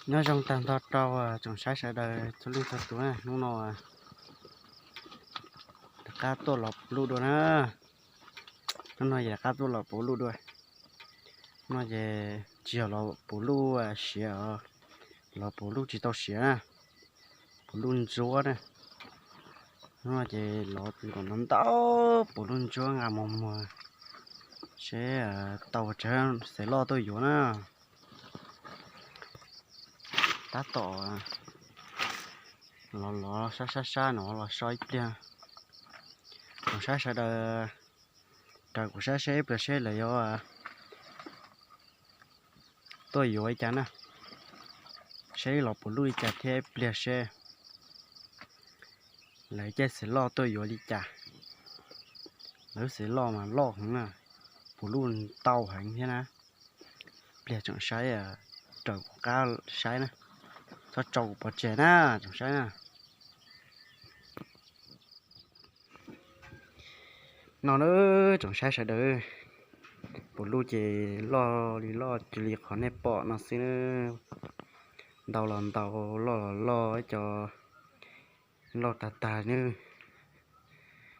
Nyob zoo tag nrho rau tsoom saib sawv daws txhua leej txhua tus na, hnub no rov qab tuaj los puv luj dua na. Hnub no ces rov qab tuaj los puv luj dua. Hnub no ces tsis yog los puv luj siav os, los puv luj tsis tau siav na, puv luj ntsuab na. Hnub no ces los nkaum no ntau, puv luj ntsuab nqa mos muag seb tau tsev xev loj tuaj yuav na. Tab tom los los sab sab sab no los so ib pliag. Tsoom saib sawv daws raws kuv saib seb ib pliag seb lawv yuav tuaj yuav li cas na, seb los puv luj li cas thiab ib pliag seb lawv caij xev loj tuaj yuav li cas. Lawv xev loj mas loj heev na, puv luj ntau heev thiab na. Pliag tsoom saib raws kuv qab saib na, txhob tso kuv pov tseg na tsoom saib na. No na tsoom saib sawv daws, puv luj ces loj li loj cia li qhov nej pom no xwb na. Ntau los ntau, loj los loj, ib co loj tag tag nawb.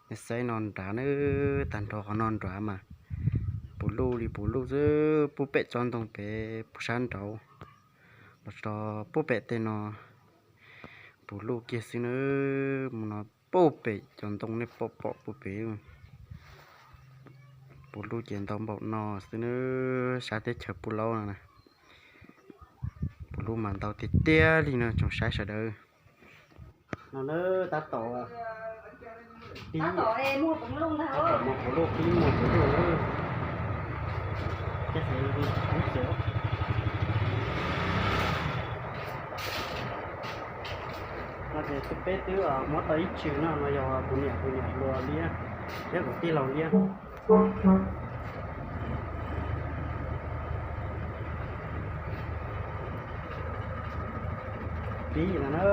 Nej saib no nrad nawb, tag nrho qhov no nrad mas puv luj li puv luj xwb, puag pem tsob ntoo pem puag sab nraud los txog puag pem tej no puv luj kiag xwb nawb. Mus no puag pem cov ntoo nej pom pom puag pem, puv luj ces ntau npaum no xwb nawb, sab teb chaws Pub Laub no na. Puv luj mas ntau tiag tiag li no tsoom saib sawv daws. No na tab tom pib, tab tom muag puv luj pib muag puv luj. No ces peb twb muab tau ib tswm no, no yog kuv niam, kuv niam hluas liab thiab kuv tij laug liab. Pib no na.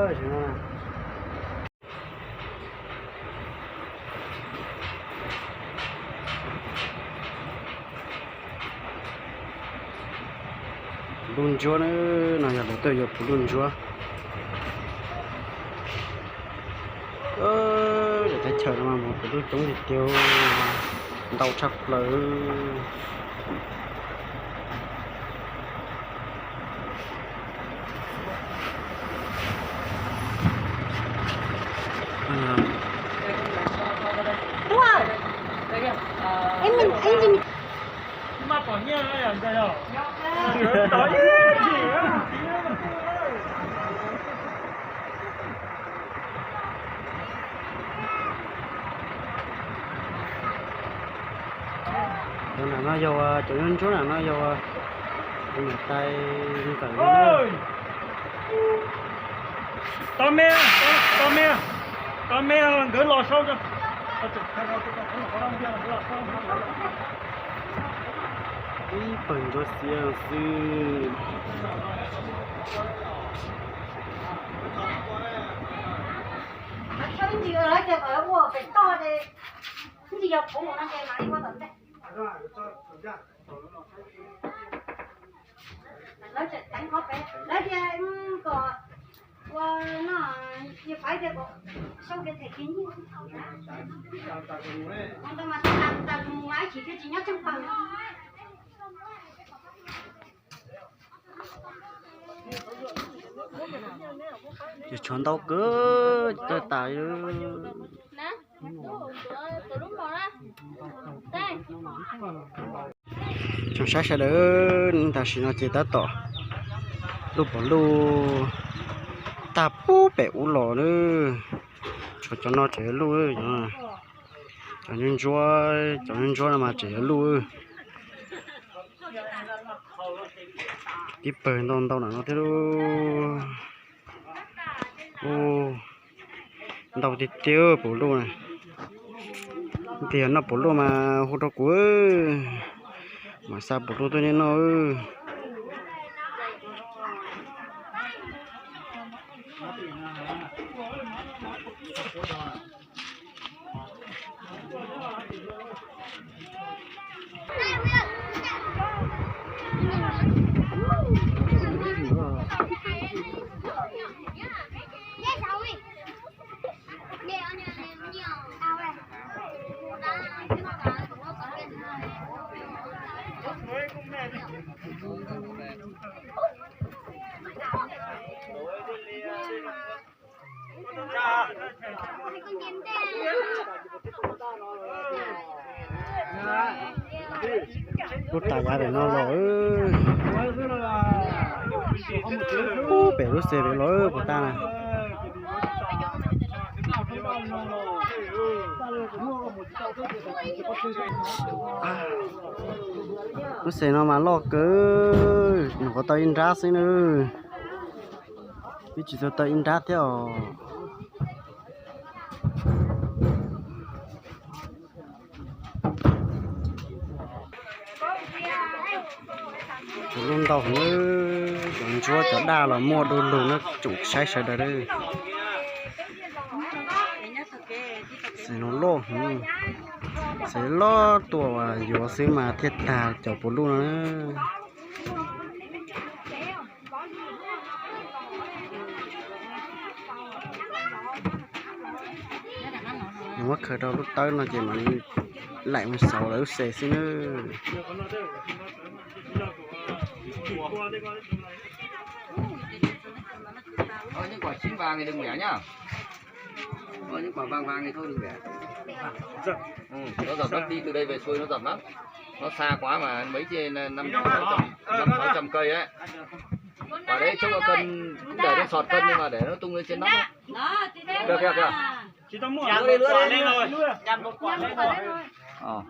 Puv luj ntsuab na, no yog lawv tuaj yuav puv luj ntsuab. Lawv teb chaws no mas puv luj coob tiag tiag, ntau tshaj plaws. Cov nam no yog, cov ntsuab nam no yog tus niam tais nkawd. Tau me, tau me, tau me, nkawd los sau. Ib pawg ntsuab xiab xwb. Lawv tseem teev qhov pem, lawv tias kom ua no, yog pab tias kom sau tias them kiag nyiaj ntau mas tas mus mas ib chim thiaj tsis nyob tsheej pawg. Ces tshuav ntau kawg, tawg tas. Tsoom saib sawv daws, tam sim no ces tab tom luj puv luj tag puag pem ub los na. Tshuav cov no tseem yuav luj, cov ntsuab, cov ntsuab no mas tseem yuav luj. Tib pawg ntau ntau nam no thiab. Ntau tiag tiag puv luj na. Tias noj puv luj mas hu rau kuv, mam xa puv luj tuaj nej noj. Lub tas yav pem no los, pem lub xes pem los puas tas na. Lub xes no mas loj kawg, nyuam qhuav tau ib nrab xwb na. Twb tsis tau tau ib nrab thiab os. Cov lub ntaus, cov ntsuab cov daj los muaj du lug na, tsoom saib sawv daws. Xes no loj, xes loj tuaj yuav xwb mas thiaj tag cov puav luj no. Nws muab khaws rau lub tawb no ces mam li laim mus xauv lawv lub xes xwb na. Ơ, những quả chín vàng thì đừng bẻ nhá. Ơ, những quả vàng vàng thì thôi đừng bẻ. Ừ, nó dập lắm, đi từ đây về xuôi nó dập lắm. Nó xa quá mà mấy trên năm, năm sáu trăm cây ấy. Quả đấy chắc có cân, cũng để trong sọt cân nhưng mà để nó tung lên trên nóc ấy. Kìa, kìa, kìa. Lưa đi, lưa đi, lưa. Ờ.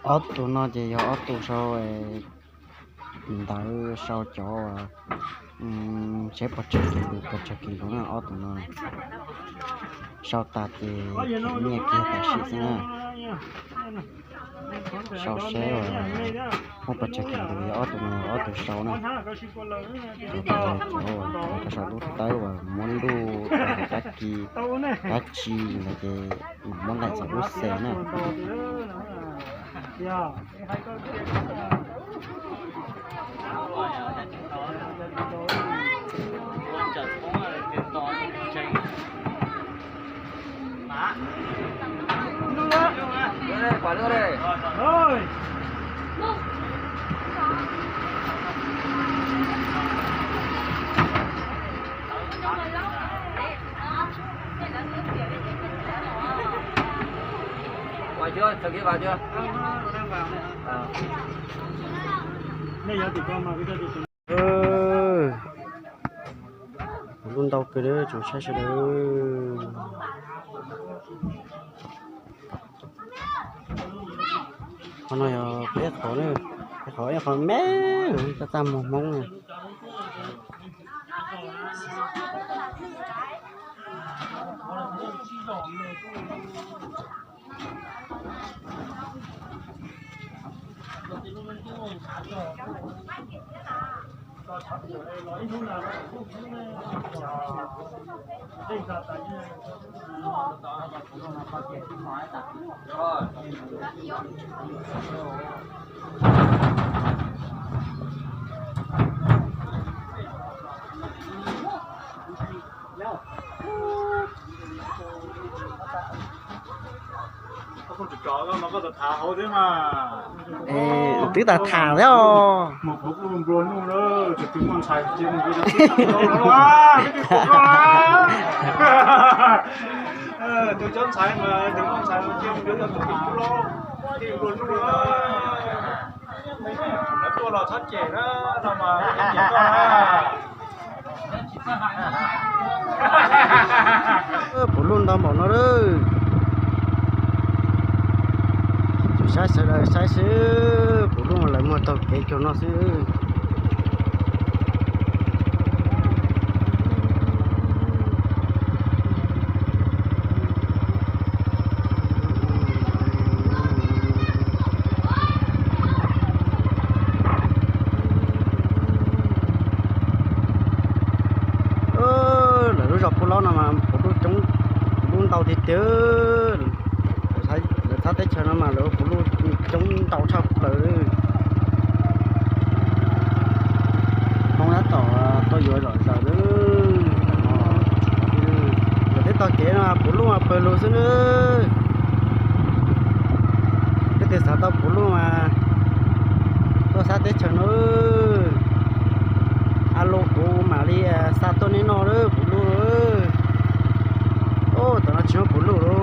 Ob tug no ces yog ob tug sau ntawv sau cov tsheb pov tseg kis lus, pov tseg kis lus na, ob tug no. Sau tas ces nyiaj kiag tam sim xwb na. Sau seb muaj pov tseg kis lus yog ob tug no, ob tug sau na. Ces cov sau lub tawb uas muab luj kab kis kab tsi ntawd ces muab laim xauv lub xes na. Vào chưa? Thằng kia vào chưa? Ờ. Puav luj ntau kawg, tsoom saib sawv daws. Qhov no yog peb qhov, peb qhov ib qho me, txaj txaj muag Hmoob na. Twb tas tham thiab os. Tus cov ntxhais mas tus ntxhais cia mus yuav cov tub ris cub los, cia mus luag nuj na. Lawv tuaj los txhob cem na, no mas cem koj na. Puav luj ntau npaum no lawm. Saib sawv daws saib xwb, puav luj lawv muag taug kev caug no xwb. Lawv lub zos Pub Laub no mas puav luj coob, puav luj ntau tiag tiag. Lawv thab teb chaws no mas lawv puav luj coob ntau tshaj plaws. Hmoob tab tom tuaj yuav zom zaws lawm. Lawv tej tog kev no puav luj mas pawg lug xwb na. Leej twg xav tau puav luj mas tuaj sab teb chaws no. Alo kuv mam li xa tuaj nej noj puav luj. Tam no tsis muaj puav luj lawm.